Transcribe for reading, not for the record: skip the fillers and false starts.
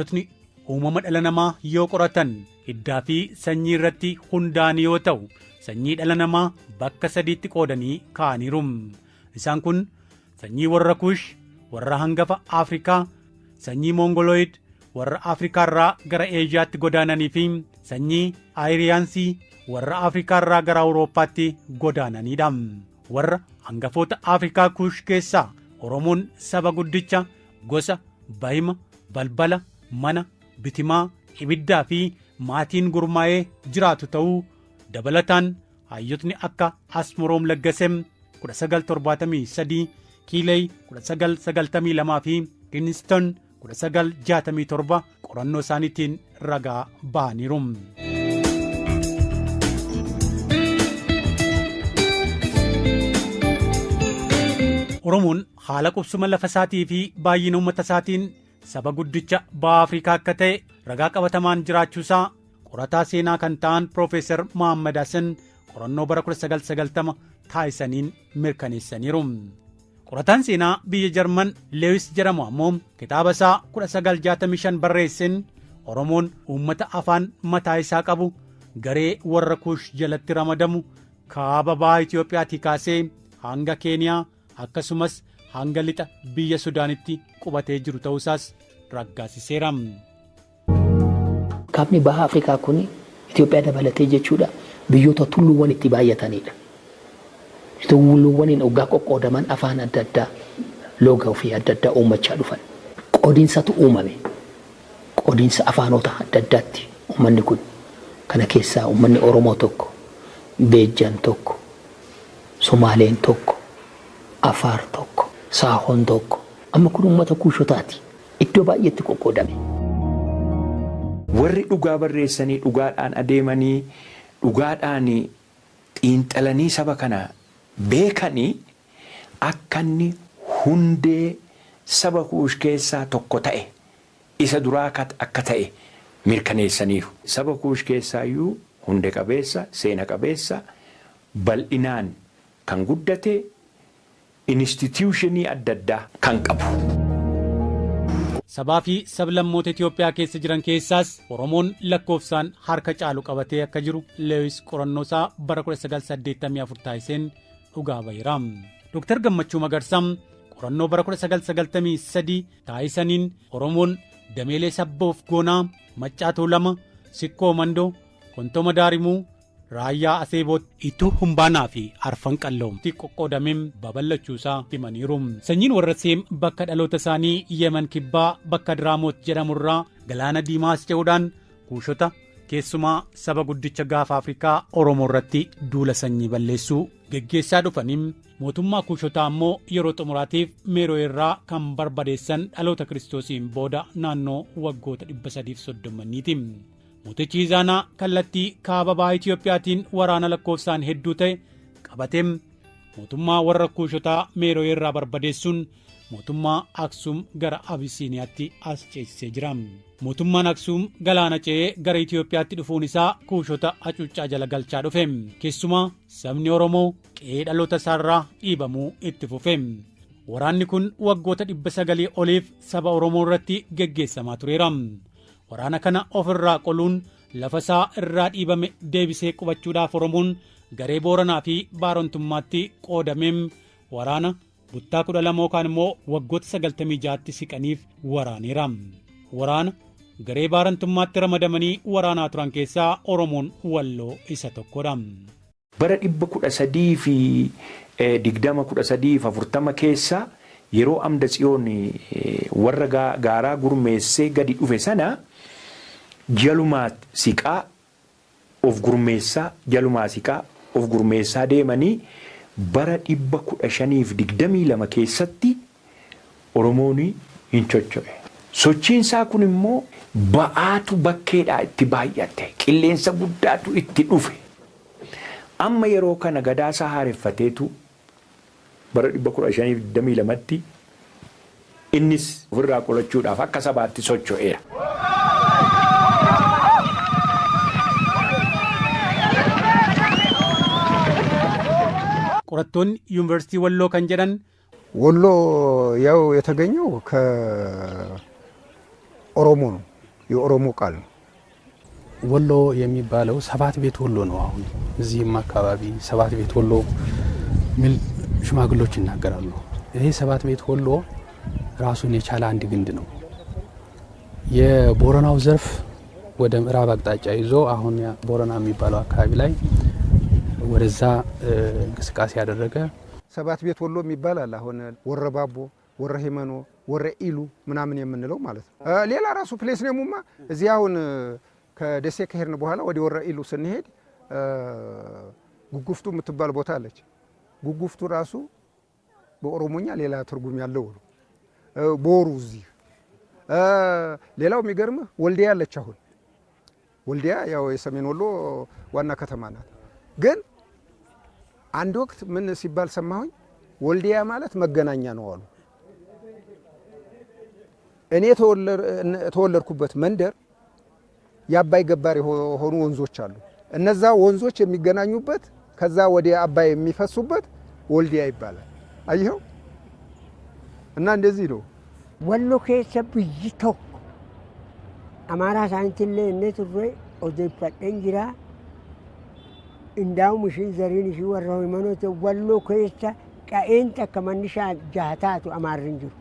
Hayyootni uumama dhala namaa yoo qoratan hiddaa fi sanyii irratti hundaa'anii yoo ta'u, sanyii dhala namaa bakka sadiitti qoodanii kaa'aniiru. Isaan kun sanyii warra Kuush, warra hangafa Afrikaa, sanyii Moongolooyid warra Afrikaa irraa gara Eeshiyaatti godaananii fi sanyii Ayiriyaansii warra Afrikaa irraa gara Awurooppaatti godaananiidha. Warra hangafoota Afrikaa Kuush keessaa Oromoon saba guddicha gosa, bahima, balbala, mana, bitimaa, ibiddaa fi maatiin gurmaa'ee jiraatu ta'uu dabalataan hayyotni akka Asmoroom Laggasem 1973, Kiiley 1992 fi Kingston 1967 qorannoo isaaniitiin ragaa ba'aniiru. Oromoon haala qubsuma lafa isaatii fi baay'ina uummata isaatiin saba guddicha baha Afrikaa akka ta'e ragaa qabatamaan jiraachuusaa qorataa seenaa kan ta'an Piroofeesar Mohaammed Hassan qorannoo bara 1990 taasisaniin mirkaneessaniiru. Qorataan seenaa biyya Jarman Leewis jedhamu ammoo kitaaba isaa 1965 barreesseen Oromoon uummata afaan mataa isaa qabu garee warra Kuush jalatti ramadamu kaaba baha Itiyoophiyaatii kaasee hanga Keeniyaa akkasumas hanga lixa biyya Sudaanitti qubatee jiru ta'uusaas raggaasiseera. Kaabni baha Afrikaa kun Itoophiyaa dabalatee jechuudha biyyoota tulluuwwan itti baay'ataniidha. Tulluuwwaniin oggaa qoqqoodaman afaan adda addaa, looga ofii adda addaa uummachaa dhufan. Qoodinsatu uumame. Qoodinsa afaanota adda addaatti uummanni kun. Kana keessaa uummanni Oromoo tokko, Beejjan tokko, Somaaleen tokko, Afaar tokko, Saahoon tokko. Amma kun uummata Kuushotaati. Iddoo baay'eetti qoqqoodame. Warri dhugaa barreessanii dhugaadhaan adeemanii dhugaadhaan xiinxalanii saba kana beekanii akka inni hundee saba Kuush keessaa tokko ta'e isa duraa akka ta'e mirkaneessaniiru. Saba Kuush keessaayyuu hunde qabeessa, seena qabeessa, bal'inaan kan guddate, Inistituushinii adda addaa kan qabu. Sabaa fi sablammoota Itoophiyaa keessa jiran keessaas Oromoon lakkoofsaan harka caalu qabatee akka jiru Lewis qorannoo isaa bara 1984 taasiseen dhugaa baheera. Dr. Gammachuu Magarsaa qorannoo bara 1993 taasisaniin Oromoon dameelee sabboof goonaa, Maccaa Tuulama, Sikkoo Mandoo, Kontoma Daarimuu, Raayyaa Aseebootti, Ittuu Humbaanaa fi Arfan Qallootti qoqqoodamee babal'achuusaa himaniiru. Sanyiin warra Seem bakka dhaloota isaanii Yemen Kibbaa bakka Diraamoot jedhamurraa Galaana Diimaa as ce'uudhaan Kuushota keessumaa saba guddicha gaafa Afrikaa Oromoo irratti duula sanyii balleessuu geggeessaa dhufanii mootummaa Kuushotaa ammoo yeroo xumuraatiif Meeroo irraa kan barbadeessan dhaloota Kiristoosiin booda naannoo waggoota 330niiti. Mootichi Izaanaa kallattii kaaba baha Itiyoophiyaatiin waraana lakkoofsaan hedduu ta'e qabatee mootummaa warra Kuushotaa Meerooyee irraa barbadeessuun mootummaa Aksuum gara Abisiiniyaatti as ceesisee jira. Mootummaan Aksuum galaana ce'ee gara Itiyoophiyaatti dhufuun isaa Kuushota hacuuccaa jala galchaa dhufe. Keessumaa sabni Oromoo qe'ee dhaloota isaarraa dhiibamuu itti fufe. Waraanni kun waggoota 900 oliif saba Oromoo irratti geggeessamaa tureera. Waraana kana of irraa qoluun lafa isaa irraa dhiibame deebisee qubachuudhaaf Oromoon garee Booranaa fi Baarontummaatti qoodamee waraana buttaa 12 yookaan immoo waggoota 96tti siqaniif waraaneera. Waraana garee Baarantummaatti ramadamanii waraanaa turan keessaa Oromoon Walloo isa tokkodha. Bara 1320, 1340 keessa yeroo Amda Tsiyoon warra gaaraa gurmeessee gadi dhufe sana jalumaa siqaa of gurmeessaa jalumaa siqaa of gurmeessaa deemanii bara 1522 keessatti Oromoon hin chocho'e. Sochiin isaa kun immoo ba'aatu bakkeedhaa itti baay'ate, qilleensa guddaatu itti dhufe. Amma yeroo kana gadaa isaa haareffateetu bara 1522tti innis ofirraa qolachuudhaaf akka sabaatti socho'eera. Qorattoonni Yuunivarsiitii Walloo kan jedhan ወሎ ያው የተገኘው ከኦሮሞ ነው። የኦሮሞ ቃል ነው። ወሎ የሚባለው ሰባት ቤት ወሎ ነው። አሁን እዚህም አካባቢ ሰባት ቤት ወሎ ሚል ሽማግሎች ይናገራሉ። ይሄ ሰባት ቤት ወሎ ራሱን የቻለ አንድ ግንድ ነው። የቦረናው ዘርፍ ወደ ምዕራብ አቅጣጫ ይዞ አሁን ቦረና የሚባለው አካባቢ ላይ ወደዛ እንቅስቃሴ ያደረገ። ሰባት ቤት ወሎ የሚባል አለ። አሁን ወረባቦ፣ ወረ ሂመኖ፣ ወረ ኢሉ ምናምን የምንለው ማለት ነው። ሌላ ራሱ place name ኡማ እዚህ አሁን ከደሴ ከሄድን በኋላ ወደ ወረ ኢሉ ስንሄድ ጉጉፍቱ የምትባል ቦታ አለች። ጉጉፍቱ ራሱ በኦሮሞኛ ሌላ ትርጉም ያለው ነው። ቦሩ እዚህ ሌላው የሚገርምህ ወልዲያ አለች። አሁን ወልዲያ ያው የሰሜን ወሎ ዋና ከተማ ናት። ግን አንድ ወቅት ምን ሲባል ሰማሁኝ? ወልዲያ ማለት መገናኛ ነው አሉ። እኔ የተወለድኩበት መንደር የአባይ ገባር የሆኑ ወንዞች አሉ። እነዛ ወንዞች የሚገናኙበት፣ ከዛ ወደ አባይ የሚፈሱበት ወልዲያ ይባላል። አየኸው? እና እንደዚህ ነው። Wallo keessa biyyi tokko Amaaraa isaaniitillee inni turre odeeffadheen jira. Indaa'um ishiin zariin ishii warra himanoota Walloo keessa qa'een takka manni jaha taatu Amaarri hin jiru.